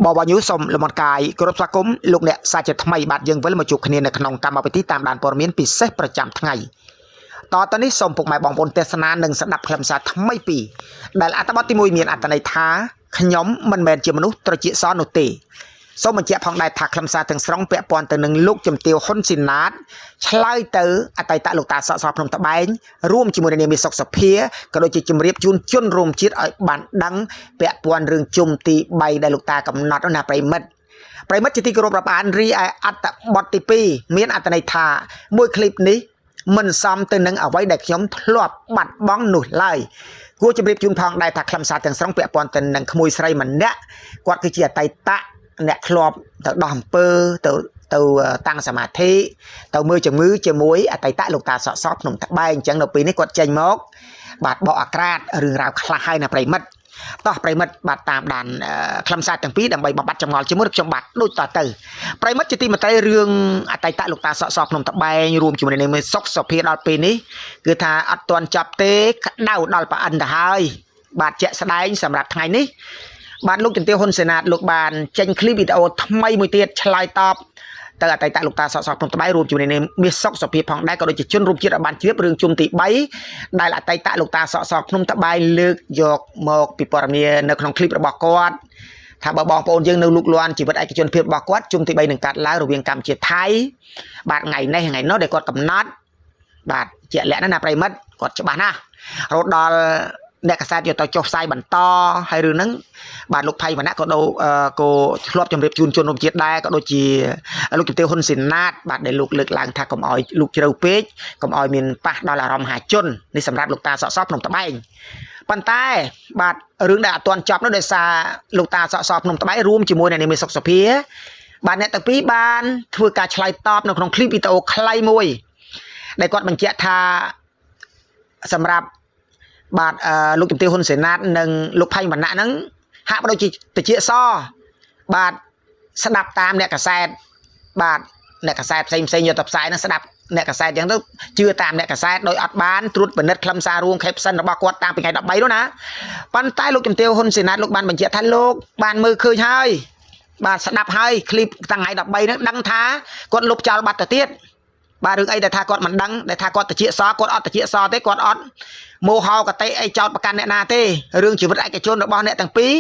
បបញូសូមលំអរកាយគោរពស្វាគមន៍លោកអ្នកសាជាថ្មីបាទយើងវិលមកជួបគ្នានៅក្នុងកម្មវិធីតាមដានព័ត៌មានពិសេសប្រចាំថ្ងៃតទៅនេះសូមពុកម៉ែបងប្អូនទេសនានិងស្ដាប់ខ្លឹមសារថ្មីពីរដែលអត្ថបទទី1មានអត្ថន័យថាខ្ញុំមិនមែនជាមនុស្សត្រចៀកសនោះទេសូមបញ្ជាក់ផងដែរថាខ្លឹមសារទាំងស្រុងពាក់ព័ន្ធទៅនឹងលោកជំទាវហ៊ុនស៊ីណាតឆ្លើយទៅអតីតលោកតាសក់សភ្នំត្បែងរួមជាមួយនឹងនាងមាសសុកសុភាក៏ដូចជាជម្រាបជូនជនរួមជាតិឲ្យបានដឹងពាក់ព័ន្ធរឿងជុំទី3ដែលលោកតាកំណត់នោះណាប្រិមិត្តប្រិមិត្តជាទីគោរពរាប់អានរីឯអត្ថបទទី2មានអត្ថន័យថាមួយឃ្លីបនេះមិនសមទៅនឹងអ្វីដែលខ្ញុំធ្លាប់បាត់បង់នោះឡើយគួរជម្រាបជូនផងដែរថាខ្លឹមសារទាំងស្រុងពាក់ព័ន្ធទៅនឹងក្មួយស្រីម្នាក់គាត់គឺជាអតីតអ្នកធ្លាប់ទៅដោះអំពើទៅទៅតាំងសមាធិទៅមើលជំងឺជាមួយអតីតលោកតាសក់សភ្នំត្បែងអញ្ចឹងនៅពេលនេះគាត់ចេញមកបាទបកអាក្រាតរឿងរ៉ាវខ្លះហើយណាប្រិមិត្តតោះប្រិមិត្តបាទតាមដានខ្លឹមសារទាំងពីរដើម្បីបំបត្តិចម្ងល់ជាមួយនឹងខ្ញុំបាទដូចតទៅប្រិមិត្តជាទីមេត្រីរឿងអតីតលោកតាសក់សភ្នំត្បែងរួមជាមួយនឹងមេសុកសុភាដល់ពេលនេះគឺថាអត់ទាន់ចាប់ទេក្តៅដល់ប្រអិនទៅហើយបាទជាក់ស្ដែងសម្រាប់ថ្ងៃនេះបាទលោកជំទាវហ៊ុនសេណាតលោកបានចេញឃ្លីបវីដេអូថ្មីមួយទៀតឆ្លើយតបទៅអតីតលោកតាសក់សភ្នំត្បែងរួមជាមួយនឹងមាសសុកសុភាផងដែរក៏ដូចជាជនរួមជាតិឲ្យបានជ្រាបរឿងជុំទី3ដែលអតីតលោកតាសក់សភ្នំត្បែងលើកយកមកពិពណ៌នានៅក្នុងឃ្លីបរបស់គាត់ថាបើបងប្អូនយើងនៅលូកលាន់ជីវិតឯកជនភាពរបស់គាត់ជុំទី3នឹងកាត់ឡើងរវាងកម្ពុជាថៃបាទថ្ងៃនេះថ្ងៃនោះដែលគាត់កំណត់បាទជាក់លាក់ណាស់ណាប្រិមិត្តគាត់ច្បាស់ណាស់រហូតដល់អ្នកកសែតយកទៅចុះផ្សាយបន្តហើយរឿងហ្នឹងបាទលោកថៃវណ្ណៈក៏ដូក៏ធ្លាប់ជម្រាបជូនជនរួមជាតិដែរក៏ដូចជាលោកជំទាវហ៊ុនសេណាតបាទដែលលោកលើកឡើងថាកុំឲ្យលោកជ្រៅពេកកុំឲ្យមានប៉ះដល់អារម្មណ៍មហាជននេះសម្រាប់លោកតាសក់សភ្នំត្បែងប៉ុន្តែបាទរឿងដែលអត់ទាន់ចប់នោះដោយសារលោកតាសក់សភ្នំត្បែងរួមជាមួយអ្នកនាងមេសុកសុភាបាទអ្នកទាំងពីរបានធ្វើការឆ្លើយតបនៅក្នុងឃ្លីបវីដេអូខ្លីមួយដែលគាត់បញ្ជាក់ថាសម្រាប់បាទលោកជំទាវហ៊ុនសេណាតនិងលោកផៃវណ្ណៈហ្នឹងហាក់បីដូចជាតិចសបាទស្ដាប់តាមអ្នកកសែតបាទអ្នកកសែតផ្សេងផ្សេងយកទៅផ្សាយហ្នឹងស្ដាប់អ្នកកសែតអញ្ចឹងទៅជឿតាមអ្នកកសែតដោយអត់បានត្រួតពិនិត្យខ្លឹមសាររួម caption របស់គាត់តាំងពីថ្ងៃ13នោះណាប៉ុន្តែលោកជំទាវហ៊ុនសេណាតលោកបានបញ្ជាក់ថាលោកបានមើលឃើញហើយបាទស្ដាប់ហើយឃ្លីបតាំងថ្ងៃ13ហ្នឹងដឹងថាគាត់លុបចោលបាត់ទៅទៀតបាទរឿងអីដែលថាគាត់មិនដឹងដែលថាគាត់តិចសគាត់អត់តិចសទេគាត់អត់មោហោកតិអីចោតប្រកាន់អ្នកណាទេរឿងជីវិតឯកជនរបស់អ្នកទាំងពីរ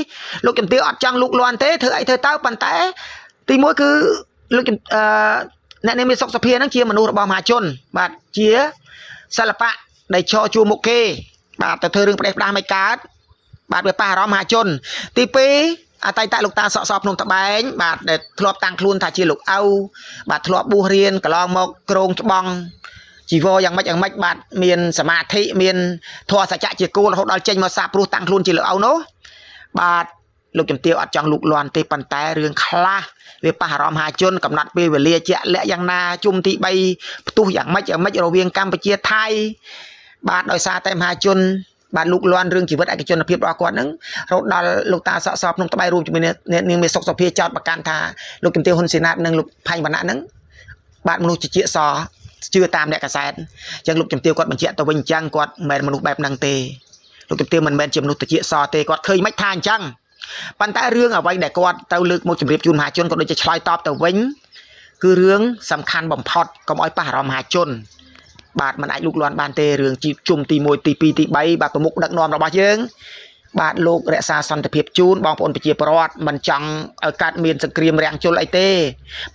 លោកជំទាវអត់ចង់លូកលាន់ទេធ្វើអីធ្វើទៅប៉ុន្តែទីមួយគឺលោកអឺអ្នកនាងមានសុខសភាហ្នឹងជាមនុស្សរបស់មហាជនបាទជាសិល្បៈដែលឈរជួរមុខគេបាទទៅធ្វើរឿងផ្ដេសផ្ដាស់មិនកើតបាទវាប៉ះអារម្មណ៍មហាជនទី2អតីតលោកតាសក់សភ្នំត្បែងបាទដែលធ្លាប់តាំងខ្លួនថាជាលោកឪបាទធ្លាប់បួសរៀនកន្លងមកក្រងច្បងជីវរយ៉ាងម៉េចយ៉ាងម៉េចបាទមានសមាធិមានធម៌សច្ចៈជាគោលរហូតដល់ចេញមកសាបព្រោះតាំងខ្លួនជាលោកឪនោះបាទលោកជំទាវអត់ចង់លូកលាន់ទេប៉ុន្តែរឿងខ្លះវាប៉ះអារម្មណ៍មហាជនកំណត់ពេលវេលាជាក់លាក់យ៉ាងណាជុំទី3ផ្ទុះយ៉ាងម៉េចយ៉ាងម៉េចរវាងកម្ពុជាថៃបាទដោយសារតែមហាជនបាទលូកលាន់រឿងជីវិតឯកជនភាពរបស់គាត់ហ្នឹងរហូតដល់លោកតាសក់សភ្នំត្បែងរួមជាមួយនាងមេសុកសុភាចោតប្រកាន់ថាលោកជំទាវហ៊ុនសេណាតនិងលោកផាញ់វណ្ណៈហ្នឹងបាទមនុស្សជាជាសជឿតាមអ្នកកសែតអញ្ចឹងលោកជំទាវគាត់បញ្ជាក់ទៅវិញអញ្ចឹងគាត់មិនមែនមនុស្សបែបហ្នឹងទេលោកជំទាវមិនមែនជាមនុស្សតិចសទេគាត់ឃើញមិនថាអញ្ចឹងប៉ុន្តែរឿងអ្វីដែលគាត់ទៅលើកមកជម្រាបជូនមហាជនក៏ដូចជាឆ្លើយតបទៅវិញគឺរឿងសំខាន់បំផុតកុំឲ្យប៉ះអារម្មណ៍មហាជនបាទมันអាចលូកលាន់បានទេរឿងជុំទី1ទី2ទី3បាទប្រមុខដឹកនាំរបស់យើងបាទលោករក្សាសន្តិភាពជូនបងប្អូនប្រជាពលរដ្ឋមិនចង់ឲ្យកើតមានសង្គ្រាមរាំងជលអីទេ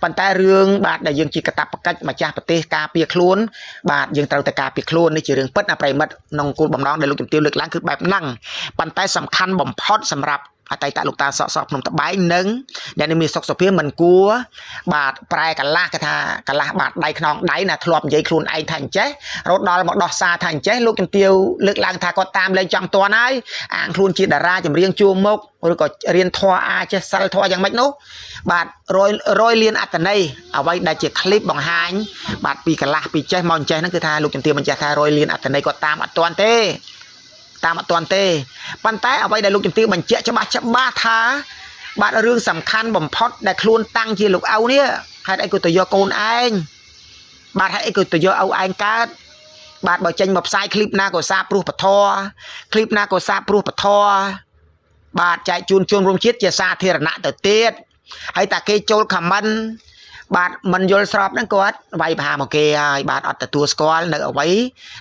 ប៉ុន្តែរឿងបាទដែលយើងជាកាតព្វកិច្ចម្ចាស់ប្រទេសការពារខ្លួនបាទយើងត្រូវតែការពារខ្លួននេះជារឿងពិតណាប្រិមិត្តក្នុងគោលបំណងដែលលោកជំទាវលើកឡើងគឺបែបហ្នឹងប៉ុន្តែសំខាន់បំផុតសម្រាប់អតីតលោកតាសក់សភ្នំត្បែងនិងអ្នកនេះមានសុខសុភាមិនគួរបាទប្រែកលាស់គេថាកលាស់បាទដៃខ្នងដៃណាធ្លាប់និយាយខ្លួនឯងថាអញ្ចេះរហូតដល់មកដោះសារថាអញ្ចេះលោកជំទាវលើកឡើងថាគាត់តាមលេងចង់តន់ហើយអាងខ្លួនជាតារាចម្រៀងជួមុខឬក៏រៀនធម៌អាចចេះសិលធម៌យ៉ាងម៉េចនោះបាទរយរយលានអត្តន័យអ្វីដែលជាคลิปបង្ហាញបាទពីកលាស់ពីចេះមកអញ្ចេះហ្នឹងគឺថាលោកជំទាវបញ្ជាក់ថារយលានអត្តន័យគាត់តាមអត់ទាន់ទេតាមអត់ទាន់ទេប៉ុន្តែអ្វីដែលលោកជំទាវបញ្ជាក់ច្បាស់ច្បាស់ថាបាទរឿងសំខាន់បំផុតដែលខ្លួនតាំងជាលោកឪនេះហេតុអីក៏ទៅយកកូនឯងបាទហេតុអីក៏ទៅយកឪឯងកើតបាទបើចេញមកផ្សាយคลิปណាក៏សាព្រោះពធคลิปណាក៏សាព្រោះពធ បាទចែកជូនជនរួមជាតិជាសាធារណៈទៅទៀតហើយតាគេចូលខមមិនបាទមិនយល់ស្របហ្នឹងគាត់វាយប្រហារមកគេហើយបាទអត់ទទួលស្គាល់នៅអ្វី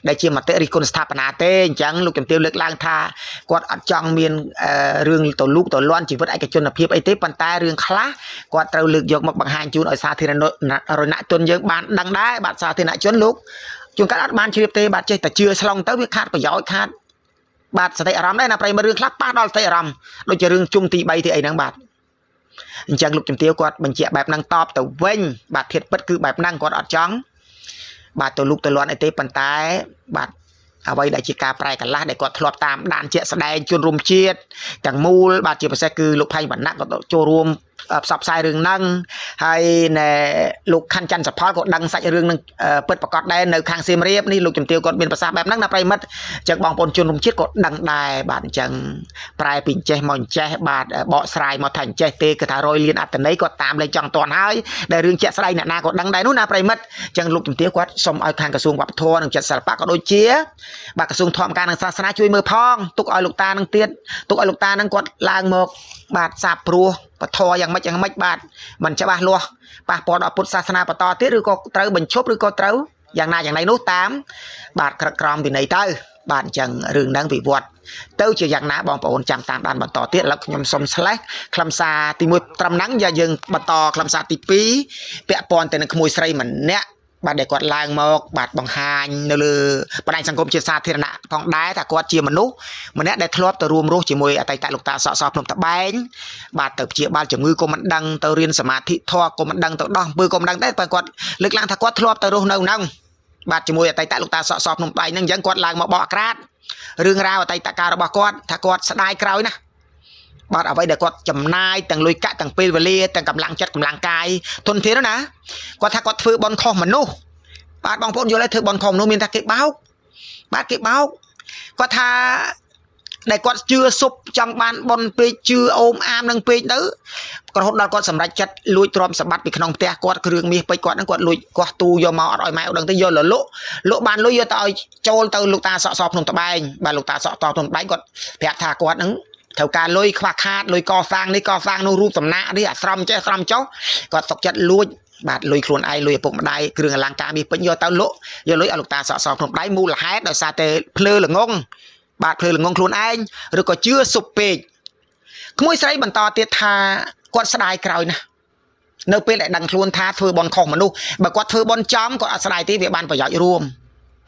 ដែលជាមតិរិះគន់ស្ថាបនាទេអញ្ចឹងលោកជំទាវលើកឡើងថាគាត់អត់ចង់មានរឿងទៅលូកទៅលន់ជីវិតឯកជនភាពអីទេប៉ុន្តែរឿងខ្លះគាត់ត្រូវលើកយកមកបង្ហាញជូនឲ្យសាធារណជនយើងបានដឹងដែរបាទសាធារណជនលោកជួនកាលអត់បានជ្រាបទេបាទចេះតែជឿឆ្លងទៅវាខាតប្រយោជន៍ខាតបាទសតិអារម្មណ៍ដែរណាប្រិយមិត្តរឿងខ្លះប៉ះដល់សតិអារម្មណ៍ដូចជារឿងជុំទី3ទីអីហ្នឹងបាទអញ្ចឹងលោកជំទាវគាត់បញ្ជាក់បែបហ្នឹងតបទៅវិញបាទធាតុពិតគឺបែបហ្នឹងគាត់អត់ចង់បាទទៅលូកទៅលន់អីទេប៉ុន្តែបាទអ្វីដែលជាការប្រែកន្លះដែលគាត់ធ្លាប់តាមដានជាក់ស្ដែងជនរួមជាតិទាំងមូលបាទជាពិសេសគឺលោកផៃវណ្ណៈក៏ចូលរួមផ្សព្វផ្សាយរឿងហ្នឹងហើយណែលោកខាន់ច័ន្ទសផលក៏ដឹងសាច់រឿងហ្នឹងពិតប្រាកដដែរនៅខាងសៀមរាបនេះលោកជំទាវគាត់មានប្រសាសន៍បែបហ្នឹងណាប្រិយមិត្តអញ្ចឹងបងប្អូនជនរួមជាតិក៏ដឹងដែរបាទអញ្ចឹងប្រែពីអញ្ចេះមកអញ្ចេះបាទបកស្រាយមកថាអញ្ចេះទេគឺថារយលានអត្តន័យគាត់តាមលេខចង់តន់ហើយដែលរឿងជាក់ស្ដែងអ្នកណាក៏ដឹងដែរនោះណាប្រិយមិត្តអញ្ចឹងលោកជំទាវគាត់សូមឲ្យខាងក្រសួងវប្បធម៌និងចិត្តសិល្បៈក៏ដូចជាបាទក្រសួងធម្មការនិងសាសនាជួយមើលផងទុកឲ្យលោកតានឹងទៀតទុកឲ្យលោកតានឹងគាត់ឡើងមកបាទសាបព្រោះពធយ៉ាងម៉េចយ៉ាងម៉េចបាទมันច្បាស់លាស់ប៉ះពាល់ដល់ពុទ្ធសាសនាបន្តទៀតឬក៏ត្រូវបញ្ឈប់ឬក៏ត្រូវយ៉ាងណាយ៉ាងណីនោះតាមបាទក្រឹតក្រមវិន័យទៅបាទអញ្ចឹងរឿងហ្នឹងវិវត្តទៅជាយ៉ាងណាបងប្អូនចាំតាមដានបន្តទៀតឥឡូវខ្ញុំសុំស្លេះខ្លឹមសារទី1ត្រឹមហ្នឹងយើងបន្តខ្លឹមសារទី2ពាក់ព័ន្ធទៅនឹងក្មួយស្រីម្នាក់បាទដែលគាត់ឡើងមកបាទបង្ហាញនៅលើបណ្ដាញសង្គមជាសាធារណៈផងដែរថាគាត់ជាមនុស្សម្នាក់ដែលធ្លាប់ទៅរួមរស់ជាមួយអតីតលោកតាសក់សភ្នំតបែងបាទទៅព្យាបាលជំងឺក៏មិនដឹងទៅរៀនសមាធិធម៌ក៏មិនដឹងទៅដោះអំពើក៏មិនដឹងដែរតែគាត់លើកឡើងថាគាត់ធ្លាប់ទៅរស់នៅហ្នឹងបាទជាមួយអតីតលោកតាសក់សភ្នំបែងហ្នឹងអញ្ចឹងគាត់ឡើងមកបកក្រាតរឿងរ៉ាវអតីតកាលរបស់គាត់ថាគាត់ស្ដាយក្រោយណាស់បាទអ្វីដែលគាត់ចំណាយទាំងលុយកាក់ទាំងពេលវេលាទាំងកម្លាំងចិត្តកម្លាំងកាយធនធានណាគាត់ថាគាត់ធ្វើបន់ខុសមនុស្សបាទបងប្អូនយល់ហើយធ្វើបន់ខុសមនុស្សមានថាគេបោកបាទគេបោកគាត់ថាដែលគាត់ជឿសុបចង់បានបន់ពេកជឿអូមអាមនឹងពេកទៅរហូតដល់គាត់សម្រេចចិត្តលួចទ្រព្យសម្បត្តិពីក្នុងផ្ទះគាត់គ្រឿងមាសពេជ្រគាត់ហ្នឹងគាត់លួចកោះទូយកមកអត់ឲ្យម៉ែដឹងទេយកលលក់លក់បានលុយយកទៅឲ្យចូលទៅលោកតាសក់សភ្នំត្បែងបាទលោកតាសក់តភ្នំត្បែងគាត់ប្រាប់ថាគាត់ហ្នឹងត្រូវការលុយខ្វះខាតលុយកសាងនេះកសាងនោះរូបសំណាកនេះអាស្រមចេះអាស្រមចុះគាត់សុកចិត្តលួចបាទលុយខ្លួនឯងលុយឪពុកម្ដាយគ្រឿងអលង្ការមាសពេជ្រយកទៅលក់យកលុយឲ្យលោកតាសក់សភ្នំដៃមូលហេតុដោយសារតែភ្លើល្ងងបាទភ្លើល្ងងខ្លួនឯងឬក៏ជឿសុបពេកក្មួយស្រីបន្តទៀតថាគាត់ស្ដាយក្រោយណាស់នៅពេលដែលដឹងខ្លួនថាធ្វើបន់ខុសមនុស្សបើគាត់ធ្វើបន់ចំគាត់អត់ស្ដាយទេវាបានប្រយោជន៍រួម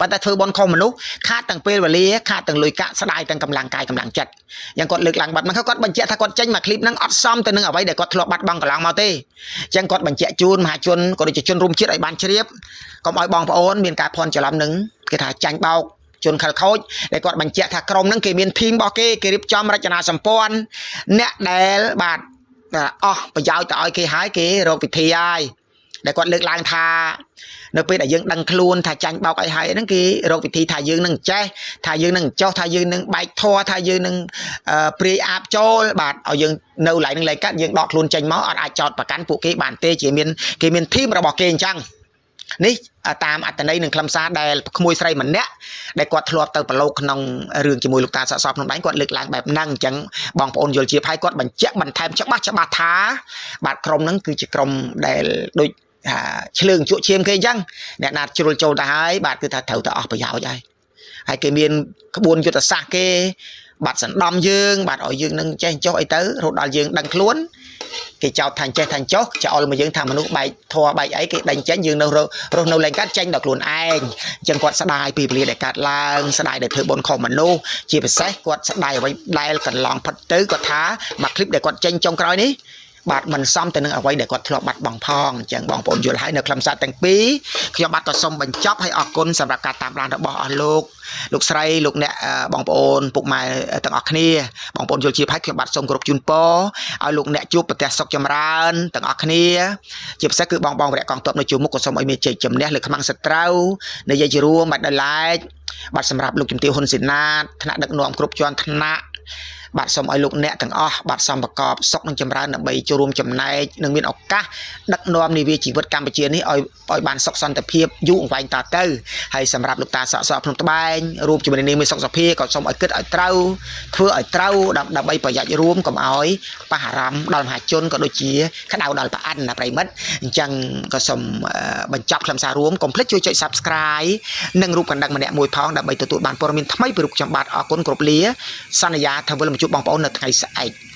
ប៉ុន្តែធ្វើបន់ខុសមនុស្សខាតទាំងពេលវេលាខាតទាំងលុយកាក់ស្ដាយទាំងកម្លាំងកាយកម្លាំងចិត្តយ៉ាងគាត់លើកឡើងបាត់មកគាត់បញ្ជាក់ថាគាត់ចេញមកឃ្លីបហ្នឹងអត់សមទៅនឹងអ្វីដែលគាត់ធ្លាប់បាត់បង់កន្លងមកទេអញ្ចឹងគាត់បញ្ជាក់ជូនមហាជនក៏ដូចជាជនរួមជាតិឲ្យបានជ្រាបកុំឲ្យបងប្អូនមានការភ័ន្តច្រឡំនឹងគេថាចាញ់បោកជនខិលខូចដែលគាត់បញ្ជាក់ថាក្រុមហ្នឹងគេមានធីមរបស់គេគេរៀបចំរចនាសម្ព័ន្ធអ្នកដែលបាទអស់ប្រយោជន៍ទៅឲ្យគេហើយគេរកវិធីហើយដែលគាត់លើកឡើងថានៅពេលដែលយើងដឹងខ្លួនថាចាញ់បោកអីហើយហ្នឹងគេរកវិធីថាយើងនឹងចេះថាយើងនឹងចោះថាយើងនឹងបែកធေါ်ថាយើងនឹងព្រាយអាបចូលបាទឲ្យយើងនៅឡៃនឹងឡៃកាត់យើងដកខ្លួនចេញមកអត់អាចចោតប្រកាន់ពួកគេបានទេជាមានគេមានធីមរបស់គេអញ្ចឹងនេះតាមអត្តន័យនិងខ្លឹមសារដែលក្មួយស្រីម្នាក់ដែលគាត់ធ្លាប់ទៅប្រឡូកក្នុងរឿងជាមួយលោកតាស័ក្តិសមក្នុងដៃគាត់លើកឡើងបែបហ្នឹងអញ្ចឹងបងប្អូនយល់ជាផៃគាត់បញ្ជាក់បន្ថែមច្បាស់ច្បាស់ថាបាទក្រុមហ្នឹងគឺជាក្រុមដែលដូចថាឆ្លើងជក់ឈាមគេអញ្ចឹងអ្នកណាជ្រុលចូលទៅហើយបាទគឺថាត្រូវតែអស់ប្រយោជន៍ហើយហើយគេមានក្បួនយុទ្ធសាស្ត្រគេបាទសណ្ដំយើងបាទឲ្យយើងនឹងចេះចុះអីទៅរហូតដល់យើងដឹងខ្លួនគេចោទថាចេះថាចុះចោលមកយើងថាមនុស្សបែកធေါ်បែកអីគេដេញចេញយើងនៅរស់នៅលែងកាត់ចេញដល់ខ្លួនឯងអញ្ចឹងគាត់ស្ដាយពីវេលាដែលកាត់ឡើងស្ដាយដែលធ្វើបុណ្យខុសមនុស្សជាពិសេសគាត់ស្ដាយអ្វីដែលកន្លងផុតទៅគាត់ថាមួយคลิปដែលគាត់ចេញចុងក្រោយនេះបាទមិនសមទៅនឹងអ្វីដែលគាត់ធ្លាប់បាត់បង់ផងអញ្ចឹងបងប្អូនយល់ហើយនៅខ្លឹមសារទាំងពីរខ្ញុំបាទក៏សូមបញ្ចប់ហើយអរគុណសម្រាប់ការតាមដានរបស់អស់លោកលោកស្រីលោកអ្នកបងប្អូនពុកម៉ែទាំងអស់គ្នាបងប្អូនយល់ជាហើយខ្ញុំបាទសូមគោរពជូនពរឲ្យលោកអ្នកជួបប្រទះសុខចម្រើនទាំងអស់គ្នាជាពិសេសគឺបងបងវរៈកងទ័ពនៅជួរមុខក៏សូមឲ្យមានជ័យជំនះលើខ្មាំងសត្រូវនិយាយជារួមបាទដោយឡែកបាទសម្រាប់លោកជំទាវហ៊ុនសេណាតថ្នាក់ដឹកនាំគ្រប់ជាន់ថ្នាក់ បាទសូមឲ្យលោកអ្នកទាំងអស់បាទសំប្រកបសុខនិងចម្រើនដើម្បីចូលរួមចំណែកនិងមានឱកាសដឹកនាំនាវាជីវិតកម្ពុជានេះឲ្យឲ្យបានសុខសន្តិភាពយូរអង្វែងតទៅហើយសម្រាប់លោកតាសក់សក់ភ្នំត្បែងរួមជាមួយនឹងនាងមានសុខសភាក៏សូមឲ្យគិតឲ្យត្រូវធ្វើឲ្យត្រូវដើម្បីប្រយោជន៍រួមកុំឲ្យប៉ះអារម្មណ៍ដល់មហាជនក៏ដូចជាក្តៅដល់ប្រអិនណាប្រិមិត្តអញ្ចឹងក៏សូមបញ្ចប់ខ្លឹមសាររួមកុំភ្លេចជួយចុច Subscribe និងរូបកណ្ដឹងម្នាក់មួយផងដើម្បីទទួលបានព័ត៌មានថ្មីពីរូបខ្ញុំបាទអរគុណគ្រប់លាសន្យាថាវិលមកជួបបងប្អូននៅថ្ងៃស្អែក។